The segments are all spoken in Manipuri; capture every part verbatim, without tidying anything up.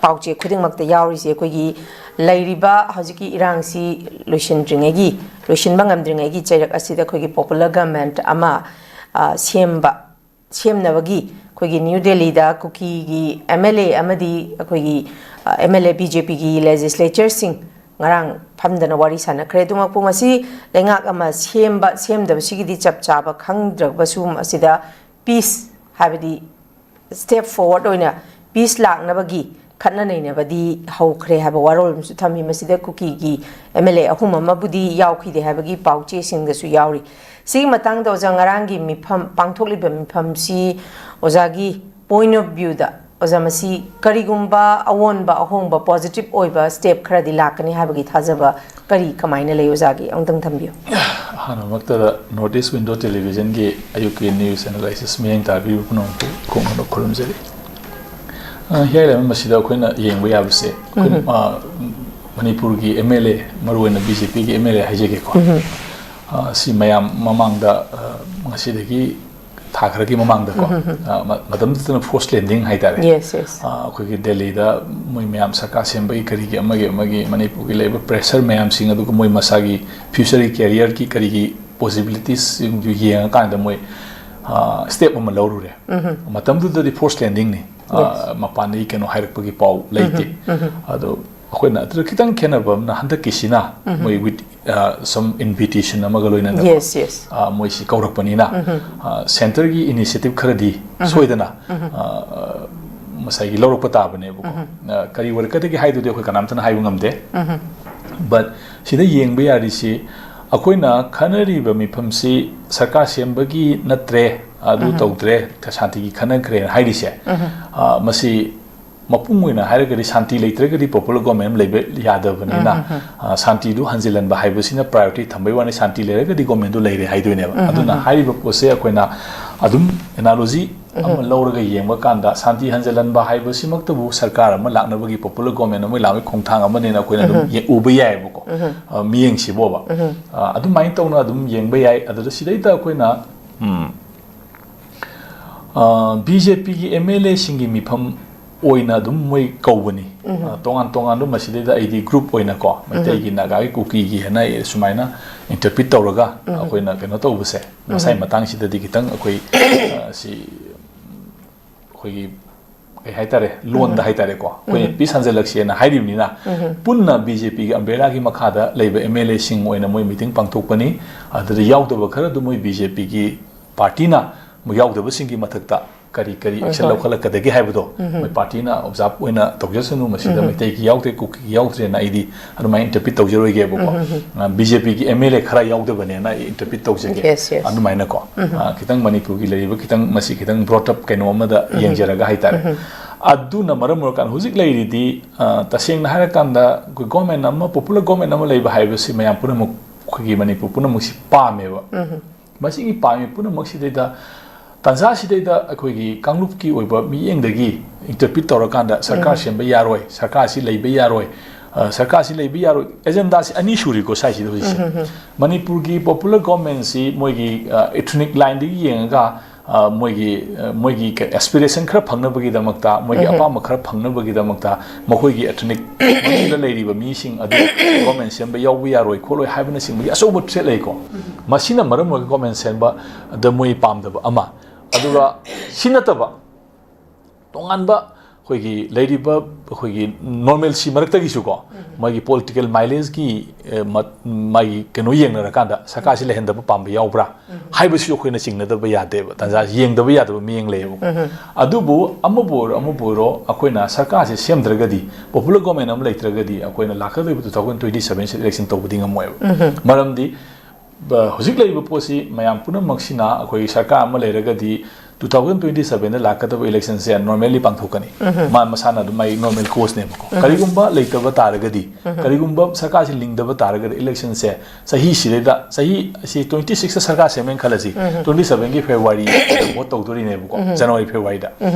ꯄꯥꯎꯆꯦ ꯈꯨꯗꯤꯡꯃꯛꯇ ꯌꯥꯎꯔꯤꯁꯦ ꯑꯩꯈꯣꯏꯒꯤ ꯂꯩꯔꯤꯕ ꯍꯧꯖꯤꯛꯀꯤ ꯏꯔꯥꯡꯁꯤ ꯂꯣꯏꯁꯤꯟꯗ꯭ꯔꯤꯉꯩꯒꯤ, ꯂꯣꯏꯁꯤꯟꯕ ꯉꯝꯗ꯭ꯔꯤꯉꯩꯒꯤ ꯆꯩꯔꯛ ꯑꯁꯤꯗ ꯑꯩꯈꯣꯏꯒꯤ popular government ꯑꯃ, ꯑ, ꯁꯦꯝꯕ, ꯁꯦꯝꯅꯕꯒꯤ ꯑꯩꯈꯣꯏꯒꯤ ꯅ꯭ꯌꯨ ꯗꯦꯜꯂꯤꯗ ꯀꯨꯀꯤꯒꯤ M L A ꯑꯃꯗꯤ ꯑꯩꯈꯣꯏꯒꯤ, ꯑ, M L A, B J Pꯒꯤ legislatureꯁꯤꯡ ꯉꯔꯥꯡ ꯐꯝꯗꯅ ꯋꯥꯔꯤ ꯁꯥꯟꯅꯈ꯭ꯔꯦ꯫ ꯑꯗꯨꯃꯛꯄꯨ ꯃꯁꯤ ꯂꯩꯉꯥꯛ ꯑꯃ ꯁꯦꯝꯕ, ꯁꯦꯝꯗꯕꯁꯤꯒꯤꯗꯤ ꯆꯞ ꯆꯥꯕ ꯈꯪꯗ꯭ꯔꯒꯁꯨ, ꯃꯁꯤꯗ peace, ꯍꯥꯏꯕꯗꯤ step forward ꯑꯣꯏꯅ peace ꯂꯥꯛꯅꯕꯒꯤ, ꯈꯠꯅ ꯅꯩꯅꯕꯗꯤ ꯍꯧꯈ꯭ꯔꯦ ꯍꯥꯏꯕ ꯋꯥꯔꯣꯜ ꯑꯃꯁꯨ ꯊꯝꯃꯤ꯫ ꯃꯁꯤꯗ ꯀꯨꯀꯤꯒꯤ M L A ꯑꯍꯨꯝ ꯑꯃꯕꯨꯗꯤ ꯌꯥꯎꯈꯤꯗꯦ ꯍꯥꯏꯕꯒꯤ ꯄꯥꯎꯆꯦꯁꯤꯡꯗꯁꯨ ꯌꯥꯎꯔꯤ꯫ ꯁꯤꯒꯤ ꯃꯇꯥꯡꯗ ꯑꯣꯖꯥ, ꯉꯔꯥꯡꯒꯤ ꯃꯤꯐꯝ, ꯄꯥꯡꯊꯣꯛꯂꯤꯕ ꯃꯤꯐꯝꯁꯤ ꯑꯣꯖꯥꯒꯤ point of viewꯗ, ꯑꯣꯖꯥ, ꯃꯁꯤ ꯀꯔꯤꯒꯨꯝꯕ ꯑꯑꯣꯟꯕ, ꯑꯍꯣꯡꯕ, positive ꯑꯣꯏꯕ step ꯈꯔꯗꯤ ꯂꯥꯛꯀꯅꯤ ꯍꯥꯏꯕꯒꯤ ꯊꯥꯖꯕ ꯀꯔꯤ, ꯀꯃꯥꯏꯅ ꯂꯩ ꯑꯣꯖꯥꯒꯤ? ꯑꯃꯨꯛꯇꯪ ꯊꯝꯕꯤꯌꯨ꯫ ꯑꯍꯥꯟꯕꯃꯛꯇꯗ North East Window Televisionꯒꯤ ꯑꯌꯨꯛꯀꯤ news analysis ꯃꯤꯠꯌꯦꯡ ꯇꯥꯕꯤꯕ ꯄꯨꯝꯅꯃꯛꯄꯨ ꯈꯣꯡꯅ ꯈꯨꯔꯨꯝꯖꯔꯤ꯫ ꯑ, ꯍꯤꯌꯥꯏ ꯂꯥꯏꯃ, ꯃꯁꯤꯗ ꯑꯩꯈꯣꯏꯅ ꯌꯦꯡꯕ ꯌꯥꯕꯁꯦ, ꯑꯩꯈꯣꯏ, ꯎꯝ꯫ ꯑ, ꯃꯅꯤꯄꯨꯔꯒꯤ M L A, ꯃꯔꯨꯑꯣꯏꯅ B J Pꯒꯤ M L A ꯍꯥꯏꯖꯒꯦꯀꯣ꯫ ꯎꯝ꯫ ꯑ, ꯁꯤ ꯃꯌꯥꯝ ꯃꯃꯥꯡꯗ, ꯑ, ꯉꯁꯤꯗꯒꯤ ꯊꯥ ꯈꯔꯒꯤ ꯃꯃꯥꯡꯗꯀꯣ, ꯎꯝ, ꯎꯝ, ꯎꯝ꯫ ꯑ, ꯃ-, ꯃꯇꯝꯗꯨꯗꯅ forced landing ꯍꯥꯏꯇꯥꯔꯦ꯫ Yes, yes꯫ ꯑ, ꯑꯩꯈꯣꯏꯒꯤ ꯗꯦꯜꯂꯤꯗ ꯃꯣꯏ ꯃꯌꯥꯝ ꯁꯔꯀꯥꯔ ꯁꯦꯝꯕꯒꯤ ꯀꯔꯤꯒꯤ ꯑꯃꯒꯤ ꯑꯃꯒꯤ ꯃꯅꯤꯄꯨꯔꯒꯤ ꯂꯩꯔꯤꯕ pressure ꯃꯌꯥꯝꯁꯤꯡ, ꯑꯗꯨꯒ ꯃꯣꯏ ꯃꯁꯥꯒꯤ futureꯒꯤ careerꯒꯤ ꯀꯔꯤꯒꯤ possibilitiesꯁꯤꯡꯗꯨ ꯌꯦꯡꯉꯀꯥꯟꯗ ꯃꯣꯏ, ꯑ, step ꯑꯃ ꯂꯧꯔꯨꯔꯦ꯫ ꯎꯝ, ꯎꯝ꯫ ꯃꯇꯝꯗꯨꯗꯗꯤ forced landingꯅꯤ꯫ ꯑ, Yes꯫ ꯃꯄꯥꯟꯗꯒꯤ ꯀꯩꯅꯣ ꯍꯥꯏꯔꯛꯄꯒꯤ ꯄꯥꯎ ꯂꯩꯇꯦ꯫ ꯎꯝ, ꯎꯝ, ꯎꯝ꯫ ꯑꯗꯣ ꯑꯩꯈꯣꯏꯅ ꯑꯗꯨꯗ ꯈꯤꯇꯪ ꯈꯦꯠꯅꯕ ꯑꯃꯅ, ꯍꯟꯗꯛꯀꯤꯁꯤꯅ ꯎꯝ꯫ ꯃꯣꯏ with, ꯑ, some invitation ꯑꯃꯒ ꯂꯣꯏꯅꯅ, Yes, yes꯫ ꯑ, ꯃꯣꯏꯁꯤ ꯀꯧꯔꯛꯄꯅꯤꯅ, ꯎꯝ꯫ ꯑ, centreꯒꯤ initiative ꯈꯔꯗꯤ ꯎꯝ꯫ ꯁꯣꯏꯗꯅ, ꯎꯝ꯫ ꯑ, ꯉꯁꯥꯏꯒꯤ ꯂꯧꯔꯛꯄ ꯇꯥꯕꯅꯦꯕꯀꯣ꯫ ꯎꯝ꯫ ꯑ, ꯀꯔꯤ ꯑꯣꯏꯔꯛꯀꯗꯒꯦ ꯍꯥꯏꯗꯨꯗꯤ ꯑꯩꯈꯣꯏ ꯀꯅꯥꯝꯇꯅ ꯍꯥꯏꯕ ꯉꯝꯗꯦ꯫ ꯎꯝ꯫ But ꯁꯤꯗ ꯌꯦꯡꯕ ꯌꯥꯔꯤꯁꯤ, ꯑꯩꯈꯣꯏꯅ ꯈꯟꯅꯔꯤꯕ ꯃꯤꯐꯝꯁꯤ ꯁꯔꯀꯥꯔ ꯁꯦꯝꯕꯒꯤ ꯅꯠꯇ꯭ꯔꯦ, ꯑꯗꯨ ꯎꯝ꯫ ꯇꯧꯗ꯭ꯔꯦ, ꯁꯥꯟꯇꯤꯒꯤ ꯈꯟꯅꯈ꯭ꯔꯦꯅ ꯍꯥꯏꯔꯤꯁꯦ, ꯎꯝ꯫ ꯑ, ꯃꯁꯤ ꯃꯄꯨꯡ ꯑꯣꯏꯅ ꯍꯥꯏꯔꯒꯗꯤ ꯁꯥꯟꯇꯤ ꯂꯩꯇ꯭ꯔꯒꯗꯤ popular government ꯑꯃ ꯂꯩꯕ ꯌꯥꯗꯕꯅꯤꯅ, ꯎꯝ, ꯎꯝ, ꯎꯝ꯫ ꯑ, ꯁꯥꯟꯇꯤꯗꯨ ꯍꯟꯖꯤꯜꯍꯟꯕ ꯍꯥꯏꯕꯁꯤꯅ priority ꯊꯝꯕꯩ ꯋꯥꯅꯤ, ꯁꯥꯟꯇꯤ ꯂꯩꯔꯒꯗꯤ governmentꯗꯨ ꯂꯩꯔꯦ ꯍꯥꯏꯗꯣꯏꯅꯦꯕ꯫ ꯎꯝ, ꯎꯝ, ꯑꯗꯨꯅ ꯎꯝ꯫ ꯍꯥꯏꯔꯤꯕ ꯄꯣꯠꯁꯦ ꯑꯩꯈꯣꯏꯅ ꯑꯗꯨꯝ analogy ꯎꯝ꯫ ꯑꯃ ꯂꯧꯔꯒ ꯌꯦꯡꯕ ꯀꯥꯟꯗ, ꯁꯥꯟꯇꯤ ꯍꯟꯖꯤꯜꯍꯟꯕ ꯍꯥꯏꯕꯁꯤꯃꯛꯇꯕꯨ ꯁꯔꯀꯥꯔ ꯑꯃ ꯂꯥꯛꯅꯕꯒꯤ, popular government ꯑꯃ ꯂꯥꯛꯅꯕꯒꯤ ꯈꯣꯡꯊꯥꯡ ꯑꯃꯅꯦꯅ ꯑꯩꯈꯣꯏꯅ ꯑꯗꯨꯝ ꯎꯝ꯫ ꯌꯦ-, ꯎꯕ ꯌꯥꯏꯌꯦꯕꯀꯣ꯫ ꯎꯝ꯫ ꯑ, ꯃꯤꯠꯌꯦꯡꯁꯤꯕꯣꯕ꯫ ꯎꯝ꯫ ꯑ, ꯑꯗꯨꯃꯥꯏꯅ ꯇꯧꯅ ꯑꯗꯨꯝ ꯌꯦꯡꯕ ꯌꯥꯏ꯫ ꯑꯗꯨꯗ ꯁꯤꯗꯩꯗ ꯑꯩꯈꯣꯏꯅ, ꯎꯝ, ꯑ, B J Pꯒꯤ M L Aꯁꯤꯡꯒꯤ ꯃꯤꯐꯝ ꯑꯣꯏꯅ ꯑꯗꯨꯝ ꯃꯣꯏ ꯀꯧꯕꯅꯤ꯫ ꯑ, ꯇꯣꯉꯥꯟ ꯇꯣꯉꯥꯟꯕ ꯃꯁꯤꯗꯩꯗ ꯑꯩꯗꯤ group ꯑꯣꯏꯅꯀꯣ, ꯃꯩꯇꯩꯒꯤ, ꯅꯥꯒꯥꯒꯤ, ꯀꯨꯀꯤꯒꯤ ꯍꯥꯏꯅ ꯑꯩ ꯁꯨꯃꯥꯏꯅ interpret ꯇꯧꯔꯒ ꯑꯩꯈꯣꯏꯅ ꯀꯩꯅꯣ ꯇꯧꯕꯁꯦ, ꯃꯁꯥꯏ ꯃꯇꯥꯡꯁꯤꯗꯗꯤ ꯈꯤꯇꯪ ꯑꯩꯈꯣꯏ, ꯑ, ꯁꯤ ꯑꯩꯈꯣꯏꯒꯤ ꯀꯩ ꯍꯥꯏꯇꯥꯔꯦ, ꯂꯣꯟꯗ ꯍꯥꯏꯇꯥꯔꯦꯀꯣ, ꯑꯩꯈꯣꯏ peace ꯍꯟꯖꯜꯂꯛꯁꯦꯅ ꯍꯥꯏꯔꯤꯕꯅꯤꯅ, ꯄꯨꯟꯅ BJPꯒꯤ umbrellaꯒꯤ ꯃꯈꯥꯗ ꯂꯩꯕ MLAꯁꯤꯡ ꯑꯣꯏꯅ ꯃꯣꯏ meeting ꯄꯥꯡꯊꯣꯛꯄꯅꯤ꯫ ꯑꯗꯨꯗ ꯌꯥꯎꯗꯕ ꯈꯔꯗꯨ ꯃꯣꯏ BJPꯒꯤ partyꯅ ꯌꯥꯎꯗꯕꯁꯤꯡꯒꯤ ꯃꯊꯛꯇ ꯀꯔꯤ ꯀꯔꯤ action ꯂꯧꯈꯠꯂꯛꯀꯗꯒꯦ ꯍꯥꯏꯕꯗꯣ ꯃꯣꯏ partyꯅ observe ꯑꯣꯏꯅ ꯇꯧꯖꯁꯅꯨ, ꯃꯁꯤꯗ ꯃꯩꯇꯩꯒꯤ ꯌꯥꯎꯗ꯭ꯔꯦ, ꯀꯨꯀꯤꯒꯤ ꯌꯥꯎꯗ꯭ꯔꯦꯅ ꯑꯩꯗꯤ ꯑꯗꯨꯃꯥꯏꯅ interpret ꯇꯧꯖꯔꯣꯏꯒꯦꯕꯀꯣ꯫ ꯑ, BJPꯒꯤ MLA ꯈꯔ ꯌꯥꯎꯗꯕꯅꯦꯅ ꯑꯩ interpret ꯇꯧꯖꯒꯦ꯫ Yes, yes. ꯑꯗꯨꯃꯥꯏꯅꯀꯣ꯫ ꯑ, ꯈꯤꯇꯪ ꯃꯅꯤꯄꯨꯔꯒꯤ ꯂꯩꯔꯤꯕ ꯈꯤꯇꯪ, ꯃꯁꯤ ꯈꯤꯇꯪ brought up ꯀꯩꯅꯣ ꯑꯃꯗ ꯌꯦꯡꯖꯔꯒ ꯍꯥꯏꯇꯥꯔꯦ꯫ ꯑꯗꯨꯅ ꯃꯔꯝ ꯑꯣꯏꯔꯀꯥꯟꯗ ꯍꯧꯖꯤꯛ ꯂꯩꯔꯤꯗꯤ, ꯑ, ꯇꯁꯦꯡꯅ ꯍꯥꯏꯔꯀꯥꯟꯗ ꯑꯩꯈꯣꯏ government ꯑꯃ, popular government ꯑꯃ ꯂꯩꯕ ꯍꯥꯏꯕꯁꯤ ꯃꯌꯥꯝ ꯄꯨꯝꯅꯃꯛ, ꯑꯩꯈꯣꯏꯒꯤ ꯃꯅꯤꯄꯨꯔ ꯄꯨꯝꯅꯃꯛꯁꯤ ꯄꯥꯝꯃꯦꯕ꯫ ꯃꯁꯤꯒꯤ ꯄꯥꯝꯃꯤ ꯄꯨꯝꯅꯃꯛꯁꯤꯗꯩꯗ, ꯇꯥꯟꯖꯥꯁꯤꯗꯩꯗ ꯑꯩꯈꯣꯏꯒꯤ ꯀꯥꯡꯂꯨꯞꯀꯤ ꯑꯣꯏꯕ ꯃꯤꯠꯌꯦꯡꯗꯒꯤ interpret ꯇꯧꯔꯀꯥꯟꯗ ꯁꯔꯀꯥꯔ ꯁꯦꯝꯕ ꯌꯥꯔꯣꯏ, ꯁꯔꯀꯥꯔꯁꯤ ꯂꯩꯕ ꯌꯥꯔꯣꯏ, ꯑ, ꯁꯔꯀꯥꯔꯁꯤ ꯂꯩꯕ ꯌꯥꯔꯣꯏ, agendaꯁꯤ ꯑꯅꯤ ꯁꯨꯔꯤꯀꯣ ꯁ꯭ꯋꯥꯏꯁꯤꯗ ꯍꯧꯖꯤꯛꯁꯦ꯫ ꯃꯅꯤꯄꯨꯔꯒꯤ popular governmentꯁꯤ ꯃꯣꯏꯒꯤ, ꯑ, ethnic lineꯗꯒꯤ ꯌꯦꯡꯉꯒ, ꯑ, ꯃꯣꯏꯒꯤ, ꯑ, ꯃꯣꯏꯒꯤ ꯀ-, aspiration ꯈꯔ ꯐꯪꯅꯕꯒꯤꯗꯃꯛꯇ, ꯃꯣꯏꯒꯤ ꯑꯄꯥꯝꯕ ꯈꯔ ꯐꯪꯅꯕꯒꯤꯗꯃꯛꯇ ꯃꯈꯣꯏꯒꯤ ethnic ꯃꯅꯨꯡꯗ ꯂꯩꯔꯤꯕ ꯃꯤꯁꯤꯡ ꯑꯗꯨ government ꯁꯦꯝꯕ ꯌꯥꯎꯕ ꯌꯥꯔꯣꯏ ꯈꯣꯠꯂꯣꯏ ꯍꯥꯏꯕꯅꯆꯤꯡꯕꯒꯤ ꯑꯆꯧꯕ threat ꯂꯩꯀꯣ꯫ ꯃꯁꯤꯅ ꯃꯔꯝ ꯑꯣꯏꯔꯒ government ꯁꯦꯝꯕꯗ ꯃꯣꯏ ꯄꯥꯝꯗꯕ ꯑꯃ꯫ ꯑꯗꯨꯒ ꯁꯤ ꯅꯠꯇꯕ ꯇꯣꯉꯥꯟꯕ ꯑꯩꯈꯣꯏꯒꯤ ꯂꯩꯔꯤꯕ ꯑꯩꯈꯣꯏꯒꯤ normalcy ꯃꯔꯛꯇꯒꯤꯁꯨꯀꯣ, ꯃꯥꯒꯤ political mileageꯀꯤ, ꯑꯦ, ꯃ-, ꯃꯥꯒꯤ ꯀꯩꯅꯣ ꯌꯦꯡꯅꯔꯀꯥꯟꯗ ꯁꯔꯀꯥꯔꯁꯤ ꯂꯩꯍꯟꯗꯕ ꯄꯥꯝꯕ ꯌꯥꯎꯕ꯭ꯔꯥ ꯍꯥꯏꯕꯁꯤꯁꯨ ꯑꯩꯈꯣꯏꯅ ꯆꯤꯡꯅꯗꯕ ꯌꯥꯗꯦꯕ, ꯇꯥꯟꯖꯥ ꯌꯦꯡꯗꯕ ꯌꯥꯗꯕ ꯃꯤꯠꯌꯦꯡ ꯂꯩꯌꯦꯕꯀꯣ꯫ ꯑꯗꯨꯕꯨ ꯑꯃꯕꯨ ꯑꯣꯏꯔꯣ ꯑꯃꯕꯨ ꯑꯣꯏꯔꯣ, ꯑꯩꯈꯣꯏꯅ ꯁꯔꯀꯥꯔꯁꯤ ꯁꯦꯝꯗ꯭ꯔꯒꯗꯤ, popular government ꯑꯃ ꯂꯩꯇ꯭ꯔꯒꯗꯤ, ꯑꯩꯈꯣꯏꯅ ꯂꯥꯛꯀꯗꯧꯔꯤꯕ two thousand twenty-sevenꯁꯤ election ꯇꯧꯕꯗꯤ ꯉꯝꯃꯣꯏꯕ꯫ ꯃꯔꯝꯗꯤ ꯕ-, ꯍꯧꯖꯤꯛ ꯂꯩꯔꯤꯕ ꯄꯣꯠꯁꯤ ꯃꯌꯥꯝ ꯄꯨꯝꯅꯃꯛꯁꯤꯅ ꯑꯩꯈꯣꯏ ꯁꯔꯀꯥꯔ ꯑꯃ ꯂꯩꯔꯒꯗꯤ two thousand twenty-sevenꯗ ꯂꯥꯛꯀꯗꯕ electionꯁꯦ normallyꯄꯥꯡꯊꯣꯛꯀꯅꯤ꯫ ꯃꯥ ꯃꯁꯥꯅ ꯑꯗꯨꯝ ꯃꯥꯒꯤ normal courseꯅꯦꯕꯀꯣ꯫ ꯀꯔꯤꯒꯨꯝꯕ ꯂꯩꯇꯕ ꯇꯥꯔꯒꯗꯤ, ꯀꯔꯤꯒꯨꯝꯕ ꯁꯔꯀꯥꯔꯁꯤ ꯂꯤꯡꯗꯕ ꯇꯥꯔꯒꯗꯤ electionꯁꯦ ꯆꯍꯤꯁꯤꯗꯩꯗ, ꯆꯍꯤ ꯑꯁꯤ twenty-sixꯇ ꯁꯔꯀꯥꯔ ꯁꯦꯝꯃꯦꯅ ꯈꯜꯂꯁꯤ, twenty-sevenꯒꯤ Februaryꯗ vote ꯇꯧꯗꯣꯔꯤꯅꯦꯕꯀꯣ, January Februaryꯗ꯫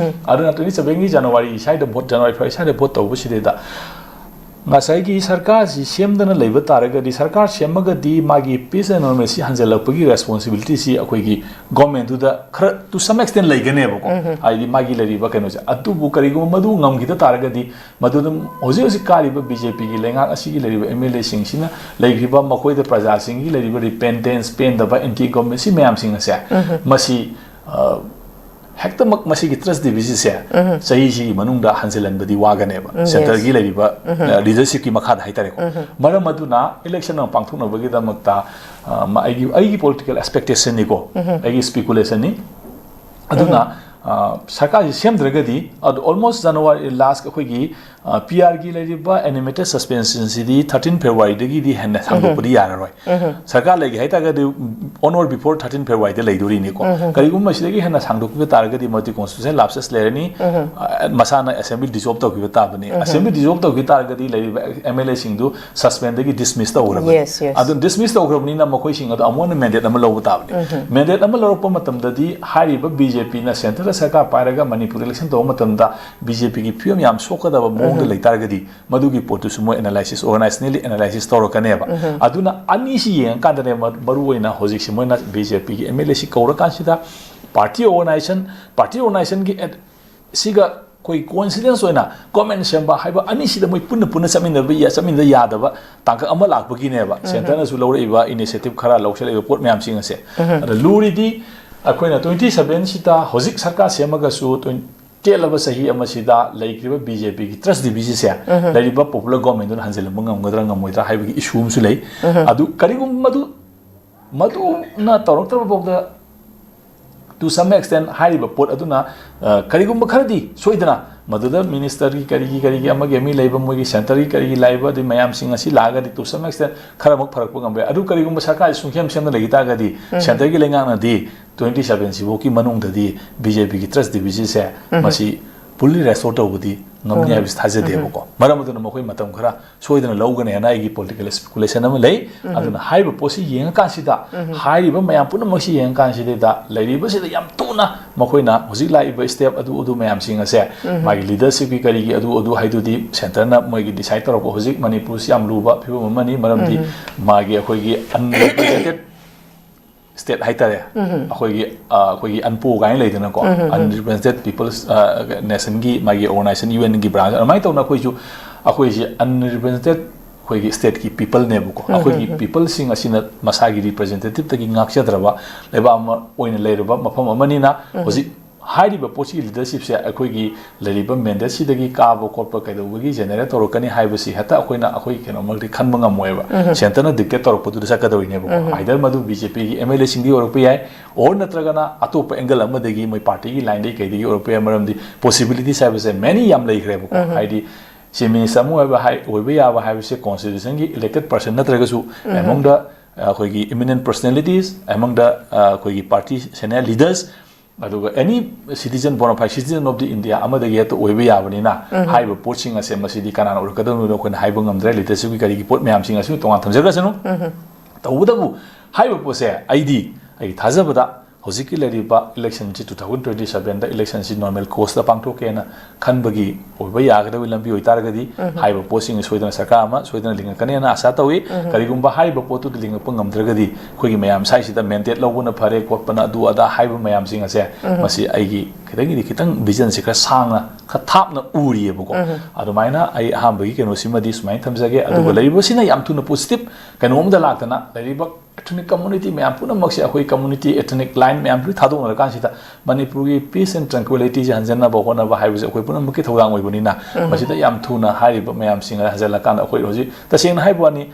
ꯑꯗꯨꯅ twenty-sevenꯒꯤ January ꯁ꯭ꯋꯥꯏꯗ vote, January February ꯁ꯭ꯋꯥꯏꯗ vote ꯇꯧꯕꯁꯤꯗꯩꯗ ꯉꯁꯥꯏꯒꯤ ꯁꯔꯀꯥꯔꯁꯤ ꯁꯦꯝꯗꯅ ꯂꯩꯕ ꯇꯥꯔꯒꯗꯤ, ꯁꯔꯀꯥꯔ ꯁꯦꯝꯃꯒꯗꯤ ꯃꯥꯒꯤ peace and normalcy ꯍꯟꯖꯤꯜꯂꯛꯄꯒꯤ responsibilityꯁꯤ ꯑꯩꯈꯣꯏꯒꯤ governmentꯗꯨꯗ ꯈꯔ to some extent ꯂꯩꯒꯅꯦꯕꯀꯣ꯫ ꯍꯥꯏꯗꯤ ꯃꯥꯒꯤ ꯂꯩꯔꯤꯕ ꯀꯩꯅꯣꯁꯦ꯫ ꯑꯗꯨꯕꯨ ꯀꯔꯤꯒꯨꯝꯕ ꯃꯗꯨ ꯉꯝꯈꯤꯗ ꯇꯥꯔꯒꯗꯤ, ꯃꯗꯨ ꯑꯗꯨꯝ ꯍꯧꯖꯤꯛ ꯍꯧꯖꯤꯛ ꯀꯥꯔꯤꯕ BJPꯒꯤ ꯂꯩꯉꯥꯛ ꯑꯁꯤꯒꯤ ꯂꯩꯔꯤꯕ MLAꯁꯤꯡꯁꯤꯅ ꯂꯩꯈ꯭ꯔꯤꯕ ꯃꯈꯣꯏꯗ ꯄ꯭ꯔꯖꯥꯁꯤꯡꯒꯤ ꯂꯩꯔꯤꯕ repentance, ꯄꯦꯟꯗꯕ, anti governmentꯁꯤ ꯃꯌꯥꯝꯁꯤꯡ ꯑꯁꯦ, ꯃꯁꯤ, ꯑ, ꯍꯦꯛꯇꯃꯛ ꯃꯁꯤꯒꯤ trust deficitꯁꯦ ꯆꯍꯤꯁꯤꯒꯤ ꯃꯅꯨꯡꯗ ꯍꯟꯖꯤꯜꯍꯟꯕꯗꯤ ꯋꯥꯒꯅꯦꯕ꯫ ꯎꯝ, yes. Centreꯒꯤ ꯂꯩꯔꯤꯕ, ꯑ, leadershipꯀꯤ ꯃꯈꯥꯗ ꯍꯥꯏꯇꯥꯔꯦꯀꯣ꯫ ꯃꯔꯝ ꯑꯗꯨꯅ election ꯑꯃ ꯄꯥꯡꯊꯣꯛꯅꯕꯒꯤꯗꯃꯛꯇ, ꯑ, ꯃ-, ꯑꯩꯒꯤ, ꯑꯩꯒꯤ political expectationꯅꯤꯀꯣ, ꯑꯩꯒꯤ speculationꯅꯤ꯫ ꯑꯗꯨꯅ, ꯑ, ꯁꯔꯀꯥꯔꯁꯤ ꯁꯦꯝꯗ꯭ꯔꯒꯗꯤ, ꯑꯗꯨ almost January last ꯑꯩꯈꯣꯏꯒꯤ, ꯑ, PRꯒꯤ ꯂꯩꯔꯤꯕ animated suspensionꯁꯤꯗꯤ thirteen Februaryꯗꯒꯤꯗꯤ ꯍꯦꯟꯅ ꯁꯥꯡꯗꯣꯛꯄꯗꯤ ꯌꯥꯔꯔꯣꯏ꯫ ꯁꯔꯀꯥꯔ ꯂꯩꯒꯦ ꯍꯥꯏꯇꯥꯔꯒꯗꯤ, on or before thirteen Februaryꯗ ꯂꯩꯗꯣꯔꯤꯅꯤꯀꯣ꯫ ꯀꯔꯤꯒꯨꯝꯕ ꯁꯤꯗꯒꯤ ꯍꯦꯟꯅ ꯁꯥꯡꯗꯣꯛꯈꯤꯕ ꯇꯥꯔꯒꯗꯤ, ꯃꯗꯨꯗꯤ constitutional lapses ꯂꯩꯔꯅꯤ꯫ ꯑ, ꯃꯁꯥꯅ assembly dissolve ꯇꯧꯈꯤꯕ ꯇꯥꯕꯅꯤ꯫ Assembly dissolve ꯇꯧꯈꯤ ꯇꯥꯔꯒꯗꯤ, ꯂꯩꯔꯤꯕ MLAꯁꯤꯡꯗꯨ suspendꯗꯒꯤ dismiss ꯇꯧꯈ꯭ꯔꯕꯅꯤ꯫ Yes, yes. ꯑꯗꯨ dismiss ꯇꯧꯈ꯭ꯔꯕꯅꯤꯅ ꯃꯈꯣꯏꯁꯤꯡ ꯑꯗꯨ ꯑꯃꯨꯛ ꯍꯟꯅ mandate ꯑꯃ ꯂꯧꯕ ꯇꯥꯕꯅꯤ꯫ Mandate ꯑꯃ ꯂꯧꯔꯛꯄ ꯃꯇꯝꯗꯗꯤ, ꯍꯥꯏꯔꯤꯕ BJPꯅ centreꯗ ꯁꯔꯀꯥꯔ ꯄꯥꯏꯔꯒ ꯃꯅꯤꯄꯨꯔ election ꯇꯧꯕ ꯃꯇꯝꯗ BJPꯒꯤ ꯐꯤꯕꯝ ꯌꯥꯝ ꯁꯣꯛꯀꯗꯕ ꯃꯑꯣꯡꯗ ꯂꯩ ꯇꯥꯔꯒꯗꯤ, ꯃꯗꯨꯒꯤ ꯄꯣꯠꯇꯨꯁꯨ ꯃꯣꯏ analysis, organizationally analysis ꯇꯧꯔꯛꯀꯅꯦꯕ꯫ ꯑꯗꯨꯅ ꯑꯅꯤꯁꯤ ꯌꯦꯡꯉꯀꯥꯟꯗꯅꯦ ꯃ-, ꯃꯔꯨ ꯑꯣꯏꯅ ꯍꯧꯖꯤꯛꯁꯤ ꯃꯣꯏꯅ BJPꯒꯤ MLAꯁꯤ ꯀꯧꯔꯀꯥꯟꯁꯤꯗ party organization, party organizationꯒꯤ at-, ꯁꯤꯒ ꯑꯩꯈꯣꯏ coincidence ꯑꯣꯏꯅ government ꯁꯦꯝꯕ ꯍꯥꯏꯕ ꯑꯅꯤꯁꯤꯗ ꯃꯣꯏ ꯄꯨꯟꯅ ꯄꯨꯟꯅ ꯆꯠꯃꯤꯟꯅꯕ ꯌꯥ-, ꯆꯠꯃꯤꯟꯅꯕ ꯌꯥꯗꯕ ꯇꯥꯡꯀꯛ ꯑꯃ ꯂꯥꯛꯄꯒꯤꯅꯦꯕ꯫ Centreꯅꯁꯨ ꯂꯧꯔꯛꯏꯕ initiative ꯈꯔ, ꯂꯧꯁꯤꯜꯂꯛꯏꯕ ꯄꯣꯠ ꯃꯌꯥꯝꯁꯤꯡ ꯑꯁꯦ꯫ ꯑꯗ ꯂꯨꯔꯤꯗꯤ ꯑꯩꯈꯣꯏꯅ twenty sevenꯁꯤꯗ ꯍꯧꯖꯤꯛ ꯁꯔꯀꯥꯔ ꯁꯦꯝꯃꯒꯁꯨ twenty ꯇꯦꯜꯂꯕ ꯆꯍꯤ ꯑꯃꯁꯤꯗ ꯂꯩꯈ꯭ꯔꯤꯕ BJPꯒꯤ trust deficitꯁꯦ ꯂꯩꯔꯤꯕ popular governmentꯗꯨꯅ ꯍꯟꯖꯤꯜꯍꯟꯕ ꯉꯝꯒꯗ꯭ꯔꯥ ꯉꯝꯃꯣꯏꯗ꯭ꯔꯥ ꯍꯥꯏꯕꯒꯤ issue ꯑꯃꯁꯨ ꯂꯩ꯫ ꯑꯗꯨ ꯀꯔꯤꯒꯨꯝꯕ ꯃꯗꯨ, ꯃꯗꯨꯅ ꯇꯧꯔꯛꯇ꯭ꯔꯕ ꯐꯥꯎꯗ, to some extent, ꯍꯥꯏꯔꯤꯕ ꯄꯣꯠ ꯑꯗꯨꯅ, ꯑ, ꯀꯔꯤꯒꯨꯝꯕ ꯈꯔꯗꯤ ꯁꯣꯏꯗꯅ ꯃꯗꯨꯗ ministerꯒꯤ ꯀꯔꯤꯒꯤ ꯀꯔꯤꯒꯤ ꯑꯃꯒꯤ ꯑꯃꯒꯤ ꯂꯩꯕ, ꯃꯣꯏꯒꯤ centreꯒꯤ ꯀꯔꯤꯒꯤ ꯂꯩꯕ, ꯑꯗꯩ ꯃꯌꯥꯝꯁꯤꯡ ꯑꯁꯤ ꯂꯥꯛꯑꯒꯗꯤ to some extent ꯈꯔꯃꯨꯛ ꯐꯔꯛꯄ ꯉꯝꯕ ꯌꯥꯏ꯫ ꯑꯗꯨ ꯀꯔꯤꯒꯨꯝꯕ ꯁꯔꯀꯥꯔꯁꯤ ꯁꯨꯡꯁꯦꯝ ꯁꯦꯝꯗꯅ ꯂꯩꯈꯤ ꯇꯥꯔꯒꯗꯤ, centreꯒꯤ ꯂꯩꯉꯥꯛꯅꯗꯤ twenty sevenꯁꯤꯐꯥꯎꯒꯤ ꯃꯅꯨꯡꯗꯗꯤ BJPꯒꯤ trust deficitꯁꯦ ꯃꯁꯤ ꯐꯨꯜꯂꯤ ꯔꯦꯁꯇꯣꯔ ꯇꯧꯕꯗꯤ ꯉꯝꯅꯤ ꯍꯥꯏꯕꯁꯤ ꯊꯥꯖꯗꯦꯕꯀꯣ꯫ ꯃꯔꯝ ꯑꯗꯨꯅ ꯃꯈꯣꯏ ꯃꯇꯝ ꯈꯔ ꯁꯣꯏꯗꯅ ꯂꯧꯒꯅꯤ ꯍꯥꯏꯅ ꯑꯩꯒꯤ ꯄꯣꯂꯤꯇꯤꯀꯦꯜ ꯁ꯭ꯄꯦꯀꯨꯂꯦꯁꯟ ꯑꯃ ꯂꯩ꯫ ꯑꯗꯨꯅ ꯍꯥꯏꯔꯤꯕ ꯄꯣꯠꯁꯤ ꯌꯦꯡꯉꯀꯥꯟꯁꯤꯗ ꯍꯥꯏꯔꯤꯕ ꯃꯌꯥꯝ ꯄꯨꯝꯅꯃꯛꯁꯤ ꯌꯦꯡꯉꯀꯥꯟꯁꯤꯗꯩꯗ ꯂꯩꯔꯤꯕꯁꯤꯗ ꯌꯥꯝ ꯊꯨꯅ ꯃꯈꯣꯏꯅ ꯍꯧꯖꯤꯛ ꯂꯥꯛꯏꯕ ꯁ꯭ꯇꯦꯞ ꯑꯗꯨ ꯑꯗꯨ ꯃꯌꯥꯝꯁꯤꯡ ꯑꯁꯦ ꯃꯥꯒꯤ ꯂꯤꯗꯔꯁꯤꯞꯀꯤ ꯀꯔꯤꯒꯤ ꯑꯗꯨ ꯑꯗꯨ ꯍꯥꯏꯗꯨꯗꯤ ꯁꯦꯟꯇꯔꯅ ꯃꯣꯏꯒꯤ ꯗꯤꯁꯥꯏꯗ ꯇꯧꯔꯛꯄ꯫ ꯍꯧꯖꯤꯛ ꯃꯅꯤꯄꯨꯔꯁꯤ ꯌꯥꯝ ꯂꯨꯕ ꯐꯤꯕꯝ ꯑꯃꯅꯤ, ꯃꯔꯝꯗꯤ ꯃꯥꯒꯤ ꯑꯩꯈꯣꯏꯒꯤ ꯑꯟꯔꯤꯄ꯭ꯔꯦꯖꯦꯟꯇꯦꯠ ꯁ꯭ꯇꯦꯠ ꯍꯥꯏꯇꯥꯔꯦ, ꯑꯩꯈꯣꯏꯒꯤ ꯑ, ꯑꯩꯈꯣꯏꯒꯤ ꯑꯟꯄꯣ ꯀꯥꯏꯅ ꯂꯩꯗꯅꯀꯣ, ꯑꯟꯔꯤꯄ꯭ꯔꯦꯖꯦꯟꯇꯦꯠ ꯄꯤꯄꯜꯁ ꯅꯦꯁꯟꯒꯤ ꯃꯥꯒꯤ ꯑꯣꯔꯒꯅꯥꯏꯖꯦꯁꯟ ꯌꯨ ꯑꯦꯟꯒꯤ ꯕ꯭ꯔꯥꯟꯁ ꯑꯗꯨꯃꯥꯏꯅ ꯇꯧꯅ ꯑꯩꯈꯣꯏꯁꯨ ꯑꯩꯈꯣꯏꯁꯦ ꯑꯟꯔꯤꯄ꯭ꯔꯦꯖꯦꯟꯇꯦꯠ ꯑꯩꯈꯣꯏꯒꯤ ꯁ꯭ꯇꯦꯠꯀꯤ ꯄꯤꯄꯜꯅꯦꯕꯀꯣ꯫ ꯑꯩꯈꯣꯏꯒꯤ ꯄꯤꯄꯜꯁꯤꯡ ꯑꯁꯤꯅ ꯃꯁꯥꯒꯤ ꯔꯤꯄ꯭ꯔꯦꯖꯦꯟꯇꯦꯇꯤꯞꯇꯒꯤ ꯉꯥꯛꯆꯗ꯭ꯔꯕ ꯂꯩꯕꯥꯛ ꯑꯃ ꯑꯣꯏꯅ ꯂꯩꯔꯕ ꯃꯐꯝ ꯑꯃꯅꯤꯅ ꯍꯧꯖꯤꯛ ꯍꯥꯏꯔꯤꯕ ꯄꯣꯠꯁꯤꯒꯤ ꯂꯤꯗꯔꯁꯤꯞꯁꯦ ꯑꯩꯈꯣꯏꯒꯤ ꯂꯩꯔꯤꯕ ꯃꯦꯟꯗꯦꯠꯁꯤꯗꯒꯤ ꯀꯥꯕ ꯈꯣꯠꯄ ꯀꯩꯗꯧꯕꯒꯤ ꯖꯦꯅꯦꯔꯦꯠ ꯇꯧꯔꯛꯀꯅꯤ ꯍꯥꯏꯕꯁꯤ ꯍꯦꯛꯇ ꯑꯩꯈꯣꯏꯅ ꯑꯩꯈꯣꯏ ꯀꯩꯅꯣꯃꯛꯇꯤ ꯈꯟꯕ ꯉꯝꯃꯣꯏꯕ꯫ ꯁꯦꯟꯇꯔꯅ ꯗꯤꯛꯇꯦꯠ ꯇꯧꯔꯛꯄꯗꯨꯗ ꯆꯠꯀꯗꯧꯔꯤꯅꯦꯕꯀꯣ꯫ ꯑꯥꯏꯗꯔ ꯃꯗꯨ ꯕꯤ ꯖꯦ ꯄꯤꯒꯤ ꯑꯦꯝ ꯑꯦꯜ ꯑꯦꯁꯤꯡꯗꯒꯤ ꯑꯣꯏꯔꯛꯄ ꯌꯥꯏ, ꯑꯣꯔ ꯅꯠꯇ꯭ꯔꯒꯅ ꯑꯇꯣꯞꯄ ꯑꯦꯡꯒꯜ ꯑꯃꯗꯒꯤ ꯃꯣꯏ ꯄꯥꯔꯇꯤꯒꯤ ꯂꯥꯏꯟꯗꯒꯤ ꯀꯩꯗꯒꯤ ꯑꯣꯏꯔꯛꯄ ꯌꯥꯏ, ꯃꯔꯝꯗꯤ ꯄꯣꯁꯤꯕꯤꯂꯤꯇꯤꯁ ꯍꯥꯏꯕꯁꯦ ꯃꯦꯅꯤ ꯌꯥꯝ ꯂꯩꯈ꯭ꯔꯦꯕꯀꯣ꯫ ꯍꯥꯏꯗꯤ ꯆꯤꯐ ꯃꯤꯅꯤꯁꯇꯔ ꯑꯃ ꯑꯣꯏꯕ ꯍꯥꯏ ꯑꯣꯏꯕ ꯌꯥꯕ ꯍꯥꯏꯕꯁꯦ ꯀꯣꯟꯁꯇꯤꯇ꯭ꯌꯨꯁꯟꯒꯤ ꯏꯂꯦꯛꯇꯦꯠ ꯄꯔꯁꯟ ꯅꯠꯇ꯭ꯔꯒꯁꯨ ꯑꯦꯃꯣꯡ ꯗ ꯑꯩꯈꯣꯏꯒꯤ ꯏꯃꯤꯅꯦꯟ ꯄꯔꯁꯅꯦꯂꯤꯇꯤꯁ ꯑꯦꯃꯣꯡ ꯗ ꯑꯩꯈꯣꯏꯒꯤ ꯄꯥꯔꯇꯤ ꯁꯦꯅꯤꯌꯔ ꯂꯤꯗꯔꯁ ꯑꯗꯨꯒ any citizen bona fide citizen of the India ꯑꯃꯗꯒꯤ ꯍꯦꯛꯇ ꯑꯣꯏꯕ ꯌꯥꯕꯅꯤꯅ ꯍꯥꯏꯔꯤꯕ ꯄꯣꯠꯁꯤꯡ ꯑꯁꯦ ꯃꯁꯤꯗꯤ ꯀꯅꯥꯅ ꯑꯣꯏꯔꯛꯀꯗꯕꯅꯣ ꯑꯩꯈꯣꯏꯅ ꯍꯥꯏꯕ ꯉꯝꯗ꯭ꯔꯦ꯫ ꯂꯤꯗꯔꯁꯤꯞꯀꯤ ꯀꯔꯤꯒꯤ ꯄꯣꯠ ꯃꯌꯥꯝꯁꯤꯡ ꯑꯁꯤ ꯇꯣꯉꯥꯟ ꯊꯝꯖꯈ꯭ꯔꯁꯅꯨ꯫ ꯇꯧꯕꯇꯕꯨ ꯍꯥꯏꯔꯤꯕ ꯄꯣꯠꯁꯦ ꯑꯩꯗꯤ ꯑꯩꯒꯤ ꯊꯥꯖꯕꯗ ꯍꯧꯖꯤꯛꯀꯤ ꯂꯩꯔꯤꯕ ꯏꯂꯦꯛꯁꯟꯁꯤ ꯇꯨ ꯊꯥꯎꯖꯟ ꯇ꯭ꯋꯦꯟꯇꯤ ꯁꯕꯦꯟꯗ ꯏꯂꯦꯛꯁꯟꯁꯤ ꯅꯣꯔꯃꯦꯜ ꯀꯣꯔꯁꯇ ꯄꯥꯡꯊꯣꯛꯀꯦꯅ ꯈꯟꯕꯒꯤ ꯑꯣꯏꯕ ꯌꯥꯒꯗꯕꯒꯤ ꯂꯝꯕꯤ ꯑꯣꯏꯇꯥꯔꯒꯗꯤ ꯍꯥꯏꯔꯤꯕ ꯄꯣꯠꯁꯤꯡ ꯁꯣꯏꯗꯅ ꯁꯔꯀꯥꯔ ꯑꯃ ꯁꯣꯏꯗꯅ ꯂꯤꯡꯉꯛꯀꯅꯤ ꯍꯥꯏꯅ ꯑꯁꯥ ꯇꯧꯏ꯫ ꯀꯔꯤꯒꯨꯝꯕ ꯍꯥꯏꯔꯤꯕ ꯄꯣꯠꯇꯨꯗ ꯂꯤꯡꯉꯛꯄ ꯉꯝꯗ꯭ꯔꯒꯗꯤ ꯑꯩꯈꯣꯏꯒꯤ ꯃꯌꯥꯝ ꯁ꯭ꯋꯥꯏꯁꯤꯗ ꯃꯦꯟꯗꯦꯠ ꯂꯧꯕꯅ ꯐꯔꯦ ꯈꯣꯠꯄꯅ ꯑꯗꯨ ꯑꯗꯥ ꯍꯥꯏꯕ ꯃꯌꯥꯝꯁꯤꯡ ꯑꯁꯦ ꯃꯁꯤ ꯑꯩꯒꯤ ꯈꯤꯇꯪꯒꯤꯗꯤ ꯈꯤꯇꯪ ꯚꯤꯖꯟꯁꯦ ꯈꯔ ꯁꯥꯡꯅ ꯈꯔ ꯊꯥꯞꯅ ꯎꯔꯤꯑꯕꯀꯣ꯫ ꯑꯗꯨꯃꯥꯏꯅ ꯑꯩ ꯑꯍꯥꯟꯕꯒꯤ ꯀꯩꯅꯣꯁꯤꯃꯗꯤ ꯁꯨꯃꯥꯏꯅ ꯊꯝꯖꯒꯦ꯫ ꯑꯗꯨꯒ ꯂꯩꯔꯤꯕꯁꯤꯅ ꯌꯥꯝ ꯊꯨꯅ ꯄꯣꯖꯤꯇꯤꯞ ꯀꯩꯅꯣꯝꯗ ꯂꯥꯛꯇꯅ ꯂꯩꯔꯤꯕ ꯏꯊꯅꯤꯛ ꯀꯝꯃꯨꯅꯤꯇꯤ ꯃꯌꯥꯝ ꯄꯨꯝꯅꯃꯛꯁꯦ ꯑꯩꯈꯣꯏ ꯀꯝꯃꯨꯅꯤꯇꯤ ꯏꯊꯅꯤꯛ ꯂꯥꯏꯟ ꯃꯌꯥꯝ ꯂꯣꯏ ꯊꯥꯗꯣꯛꯅꯔꯀꯥꯟꯁꯤꯗ ꯃꯅꯤꯄꯨꯔꯒꯤ ꯄꯤꯁ ꯑꯦꯟ ꯇ꯭ꯔꯪꯀ꯭ꯋꯤꯂꯤꯇꯤꯁꯦ ꯍꯟꯖꯟꯅꯕ ꯍꯣꯠꯅꯕ ꯍꯥꯏꯕꯁꯦ ꯑꯩꯈꯣꯏ ꯄꯨꯝꯅꯃꯛꯀꯤ ꯊꯧꯗꯥꯡ ꯑꯣꯏꯕꯅꯤꯅ ꯃꯁꯤꯗ ꯌꯥꯝ ꯊꯨꯅ ꯍꯥꯏꯔꯤꯕ ꯃꯌꯥꯝꯁꯤꯡ ꯑꯗꯨ ꯍꯟꯖꯜꯂꯀꯥꯟꯗ ꯑꯩꯈꯣꯏ ꯍꯧꯖꯤꯛ ꯇꯁꯦꯡꯅ ꯍꯥꯏꯕ ꯋꯥꯅꯤ,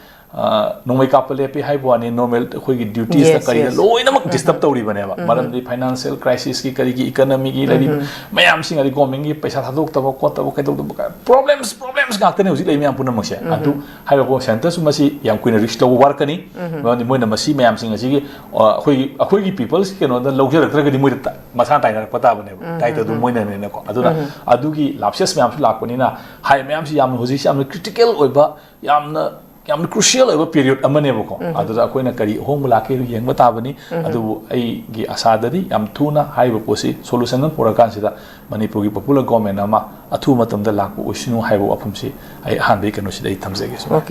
ꯅꯣꯡꯃꯩ ꯀꯥꯞꯄ ꯂꯦꯞꯄꯤ ꯍꯥꯏꯕ ꯋꯥꯅꯤ, ꯅꯣꯔꯃꯦꯜ ꯑꯩꯈꯣꯏꯒꯤ ꯗ꯭ꯌꯨꯇꯤꯁꯇ ꯀꯔꯤꯗ ꯂꯣꯏꯅꯃꯛ ꯗꯤꯁꯇꯔꯕ ꯇꯧꯔꯤꯕꯅꯦꯕ꯫ ꯃꯔꯝꯗꯤ ꯐꯥꯏꯅꯥꯟꯁꯤꯌꯦꯜ ꯀ꯭ꯔꯥꯏꯁꯤꯁꯀꯤ, ꯀꯔꯤꯒꯤ, ꯏꯀꯅꯃꯤꯒꯤ ꯂꯩꯔꯤꯕ ꯃꯌꯥꯝꯁꯤꯡ, ꯑꯗꯩ ꯒꯣꯔꯃꯦꯟꯒꯤ ꯄꯩꯁꯥ ꯊꯥꯗꯣꯛꯇꯕ ꯈꯣꯠꯇꯕ, ꯀꯩꯗꯧꯗꯕ, ꯄ꯭ꯔꯣꯕ꯭ꯂꯦꯝꯁ ꯄ꯭ꯔꯣꯕ꯭ꯂꯦꯝꯁ ꯉꯥꯛꯇꯅꯦ ꯍꯧꯖꯤꯛ ꯂꯩ ꯃꯌꯥꯝ ꯄꯨꯝꯅꯃꯛꯁꯦ꯫ ꯑꯗꯨ ꯍꯥꯏꯔꯤꯕ ꯁꯦꯟꯇꯔꯁꯨ ꯃꯁꯤ ꯌꯥꯝ ꯀꯨꯏꯅ ꯔꯤꯁꯛ ꯂꯧꯕ ꯋꯥꯔꯛꯀꯅꯤ꯫ ꯃꯔꯝꯗꯤ ꯃꯣꯏꯅ ꯃꯁꯤ ꯃꯌꯥꯝꯁꯤꯡ ꯑꯁꯤꯒꯤ, ꯑ, ꯑꯩꯈꯣꯏꯒꯤ ꯑꯩꯈꯣꯏꯒꯤ ꯄꯤꯄꯜꯁꯀꯤ ꯀꯩꯅꯣꯗ ꯂꯧꯖꯔꯛꯇ꯭ꯔꯒꯗꯤ ꯃꯣꯏꯗ ꯇ- ꯃꯁꯥ ꯇꯥꯏꯅꯔꯛꯄ ꯇꯥꯕꯅꯦꯕ꯫ ꯗꯥꯏꯇꯗꯨ ꯃꯣꯏꯅꯅꯦꯀꯣ꯫ ꯑꯗꯨꯅ ꯑꯗꯨꯒꯤ ꯂꯥꯞꯁꯦꯁ ꯃꯌꯥꯝꯁꯨ ꯂꯥꯛꯄꯅꯤꯅ, ꯍꯥꯏ ꯃꯌꯥꯝꯁꯤ ꯌꯥꯝꯅ ꯍꯧꯖꯤꯛꯁꯤ ꯌꯥꯝꯅ ꯀ꯭ꯔꯤꯇꯤꯀꯦꯜ ꯑꯣꯏꯕ, ꯌꯥꯝꯅ ꯌꯥꯝꯅ ꯀ꯭ꯔꯨꯁꯤꯌꯦꯜ ꯑꯣꯏꯕ ꯄꯤꯔꯤꯌꯣꯗ ꯑꯃꯅꯦꯕꯀꯣ꯫ ꯑꯗꯨꯗ ꯑꯩꯈꯣꯏꯅ ꯀꯔꯤ ꯑꯍꯣꯡꯕ ꯂꯥꯛꯀꯦ ꯌꯦꯡꯕ ꯇꯥꯕꯅꯤ꯫ ꯑꯗꯨꯕꯨ ꯑꯩꯒꯤ ꯑꯁꯥꯗꯗꯤ ꯌꯥꯝ ꯊꯨꯅ ꯍꯥꯏꯔꯤꯕ ꯄꯣꯠꯁꯤ ꯁꯣꯂꯨꯁꯟ ꯑꯃ ꯄꯨꯔꯛꯀꯥꯟꯁꯤꯗ ꯃꯅꯤꯄꯨꯔꯒꯤ ꯄꯣꯄꯨꯂꯔ ꯒꯣꯔꯃꯦꯟ ꯑꯃ ꯑꯊꯨꯕ ꯃꯇꯝꯗ ꯂꯥꯛꯄ ꯑꯣꯏꯁꯅꯨ ꯍꯥꯏꯕ ꯋꯥꯐꯝꯁꯤ ꯑꯩ ꯑꯍꯥꯟꯕꯒꯤ ꯀꯩꯅꯣꯁꯤꯗ ꯑꯩ ꯊꯝꯖꯒꯦ꯫ ꯁꯨꯃꯥꯏꯅ꯫